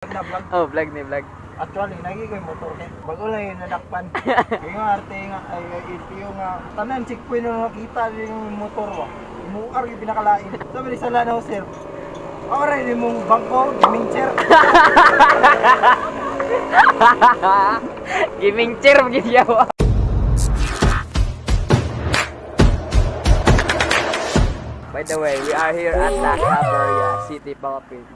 Na vlog. Oh, vlog ni vlog. Actually, nagi ko yung motor kay bago lang yung nadakpan. Kaya nga arte nga ay LTO nga tanan checkpoint na nakita yung motor ba. Muar yung pinakalain. Sabi ni sala na sir. Ora ni mong bangko, gaming chair. Gaming chair gid yawa. By the way, we are here at the Claveria City, Philippines.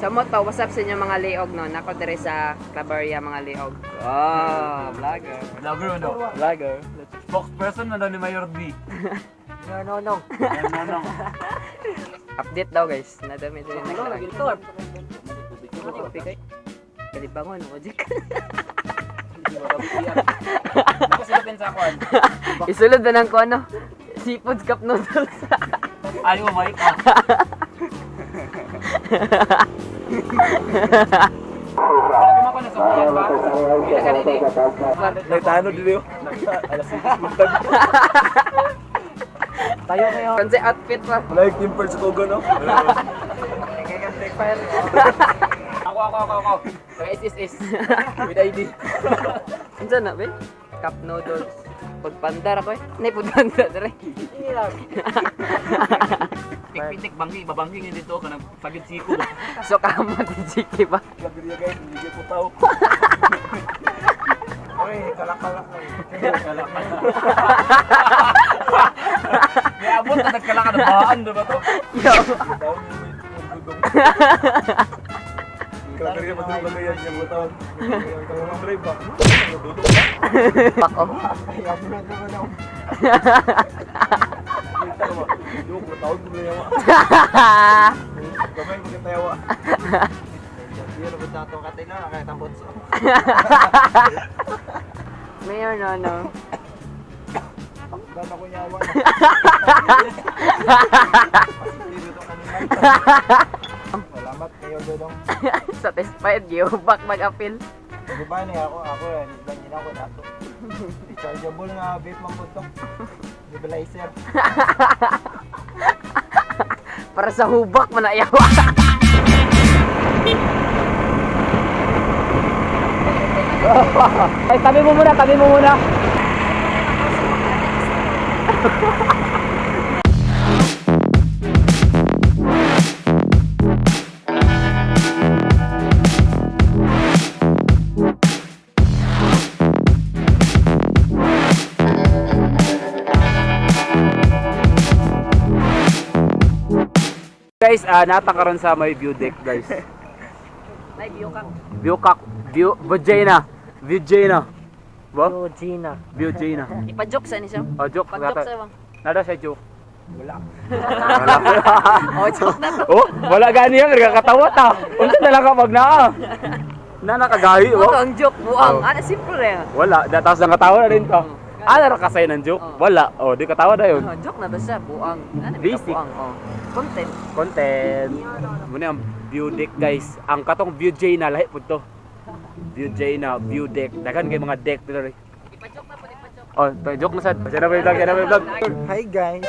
So mo to, what's up sa inyo mga liog no? Nako dire sa Claveria mga liog. Ah, vlogger. Vlogger ano? Vlogger. Spokesperson na daw ni Mayor D. No, no, no. No, no. Update daw guys. Nadami dire nagkarag. Kalibangon mo jik. Ako sila sa kwan. Isulod na lang ko ano. Seafood cup noodles. Ayaw, may ka. Sabi mo ko na sa buwan ba? Pila ka nini? Nagtano dito. Alas 6 buntag. Tayo kayo. Kansi outfit pa. Wala yung timper sa Togo, no? Kaya kang take file. Ako, ako, ako, ako. Taga SSS. With ID. Unsa na be? Cup noodles. Food panda ra ko eh. Nay food panda dire. Pitik-pitik, banggi, babanggi nga dito ka nang pagid siko. So kamot ni Jiki ba? Gabriel guys, hindi ko tao. Okay, kalak-kalak. May abot na nagkalaka na baan, diba to? Yo. Claveria, matulog yan yung butang. Ang drive ba? Fuck off. Ay, upload naman ako. Yung tawag mo na yawa. Gamay mo kita yawa. Yun, abot na itong katay na, nakakitang botso. Mayor no no. Dama ko yawa. Pasitibo itong animal. Salamat kayo, Dodong. Satisfied gihubak mag-appeal. Di ba niya ako, ako, eh, nila ako na to. Rechargeable nga vape man po to. Nebulizer. Para sa hubak man na yawa. Ay, tabi mo muna, tabi mo muna. Guys, nata karon sa may view deck, guys. Nay view ka. View kak, view, Vagina. Vagina. Ba? Gina. View Gina. Ipa-joke sa ni siya. Oh, joke. Pa-joke sa bang. Nada siya joke. Wala. Wala. Oh, joke na to. Oh, wala gani yan. Nagkakatawa ta. Unsa na lang kapag naa. Na nakagahi, Mo oh. to ang joke buang. Oh. Ana simple ra. Wala. Da, tapos nakatawa na rin to. Ah, nara kasay ng joke? Oh. Wala. Oh, di katawa na yun. Oh, joke na to siya buang. Ana Basic. buang oh. Content. Content. Muna ang view deck, guys. Ang katong view J na lahi po to. View J na, view deck. Daghan kay mga deck dito rin. Ipa-joke na po, ipa-joke. Oh, to, joke na sad. Siya na may vlog, siya na may vlog. Hi guys.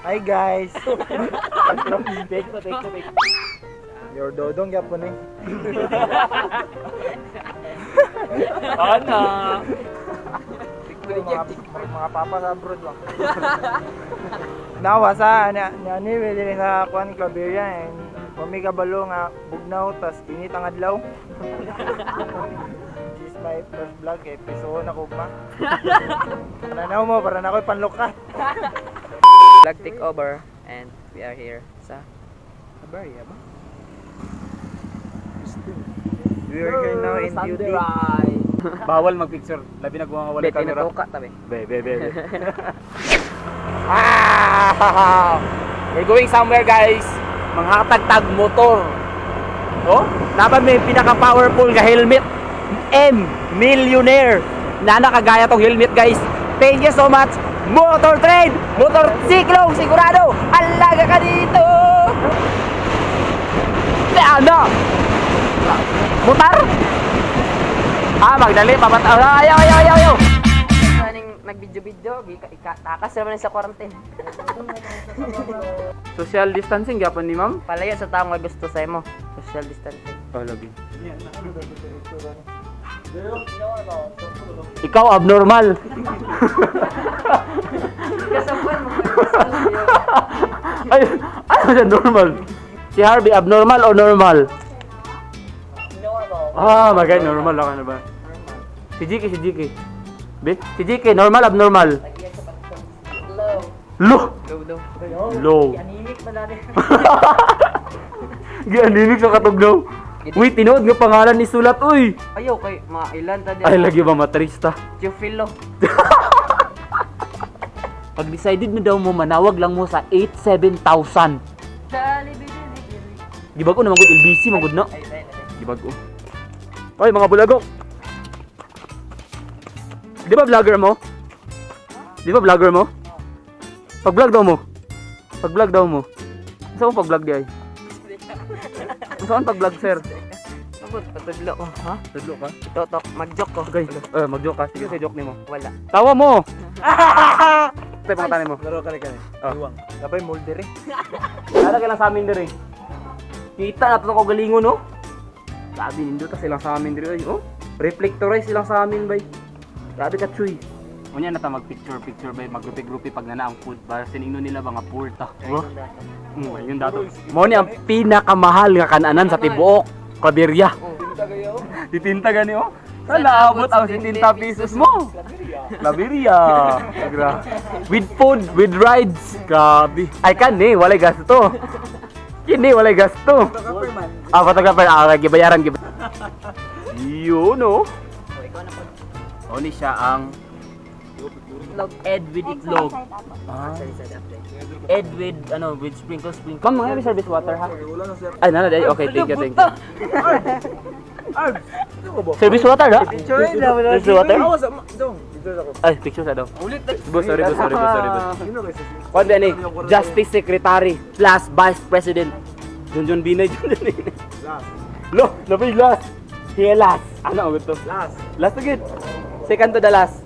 Hi guys. Take to, take to, take. Your Dodong yapon eh. Ana. Mga papa sa abroad lang. Nawa sa na ni diri sa kuan Claveria and kami kabalo nga bugnaw tas init ang adlaw. This is my first vlog eh piso na ko pa. Pananaw mo para na ako'y panlukat. Vlog take over and we are here sa Claveria ba? We are here now in beauty. Bawal magpicture. Labi na gumawa wala Bet camera. tinutuka tabi. Be, be, be, be. Ah! We're going somewhere, guys. Manghatag-tag motor. Oh, dapat may pinaka-powerful nga helmet. M, millionaire. Na nakagaya tong helmet, guys. Thank you so much. Motor Trade, Motor Siklong, sigurado. Alaga ka dito. Ano? Motor? Ah, magdali, papat. Ayaw, ayaw, ayaw, ayaw. Sa ning nag-video-video, takas naman sa quarantine. Social distancing gyapon ni ma'am? Palayo sa taong may gusto sa imo. Social distancing. Oh, lagi. Ikaw abnormal. Kasabuan mo. Ay, ano siya normal? Si Harvey abnormal o normal? Normal. Ah, my God, normal lang ano ba? Si GK, si GK. Be? Si GK, normal, abnormal? Low. Low. Low daw. Low. Anemic ba natin? Gianimik sa katugnaw. Uy, tinuod nga pangalan ni Sulat, uy. Ayaw kay mga ilan ta Ay, lagi ba matrista? Teofilo. Pag decided na daw mo, manawag lang mo sa 87,000. Dali, dali, dali. Gibag-o naman gud LBC, man gud na. Ay, ay, ay. Gibag-o. Oy, mga bulagok. Di ba vlogger mo? Di ba vlogger mo? Pag-vlog daw mo. Pag-vlog daw mo. Saan mo pag-vlog di ay? Saan pag-vlog, sir? Abot, patudlo ko, ha? Tudlo ka? Totok, mag-joke ko. Okay. Eh, mag-joke ka. Sige, say joke nimo. Wala. Tawa mo. Tay pangatanin mo. Laro ka kani. Oh. Iwang. Labay molder eh. Ara kailang sa amin diri. Kita na to ko galingon no. Grabe nindot ta silang sa amin diri oy. Oh, reflectorize silang sa amin bay. Grabe ka chuy. Unya na ta mag picture picture bay, magrupi-grupi pag nana ang food para siningno nila mga pulta. Oh. Yun dato. Mo ni ang pinakamahal nga kananan sa tibuok Claveria. Titinta gani oh. Saan naabot ang 70 pesos mo? Claveria. Gra. With food, with rides. Grabe. Ay kan eh, walay gasto. Kini walay gasto. Photographer man. Ah, photographer. Ah, gibayaran gibayaran. Yun oh. Oh, ikaw na po. Oni siya ang Itlog. Ed with itlog. Ah. Ed with ano, with sprinkle sprinkle. Ma'am, mga may service water ha. Wala na sir. Ay, nana, okay, thank you, thank you. Arms. Service water ha? Picture eh, wala. Service water? Awa sa dong. Picture ako. Ay, picture sa daw. Ulit. Boss, sorry, boss, sorry, boss, sorry, boss. Sino kay sa Kuan ba ni? Justice Secretary plus Vice President. Junjun Binay, Junjun Binay. Last. Lo, napay last. Here last. Ano ang ito? Last. Last again. Second to the last.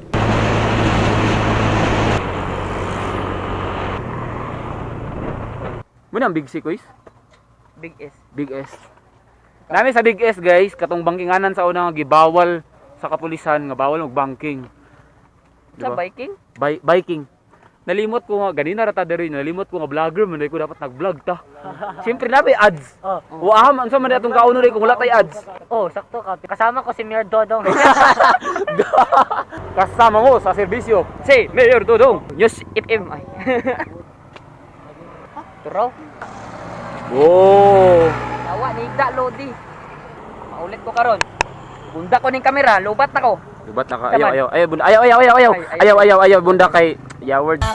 Muna ang Big C, quiz? Big S. Big S. Nami sa Big S, guys, katong bangkinganan sa una nga gibawal sa kapulisan nga bawal magbanking. Sa Diba? biking? Biking. Nalimot ko nga ganina ra ta diri, nalimot ko nga vlogger man ko dapat nag-vlog ta. Siyempre na may ads. Oh. Wa man unsa man atong kauno rin kung wala tay ads. Oh, sakto ka. Kasama ko si Mayor Dodong. Kasama mo sa serbisyo si Mayor Dodong. News FM ay. Turo. Oh. Tawa ni Igda Lodi. Maulit ko karon. Bunda ko ning kamera, lubat na ko. Dubat na ka. Ayaw, ayaw, ayaw, bunda. Ayaw, ayaw, ayaw, ayaw. Ay, Ayaw, ayaw, ayaw, bunda kay Yaward.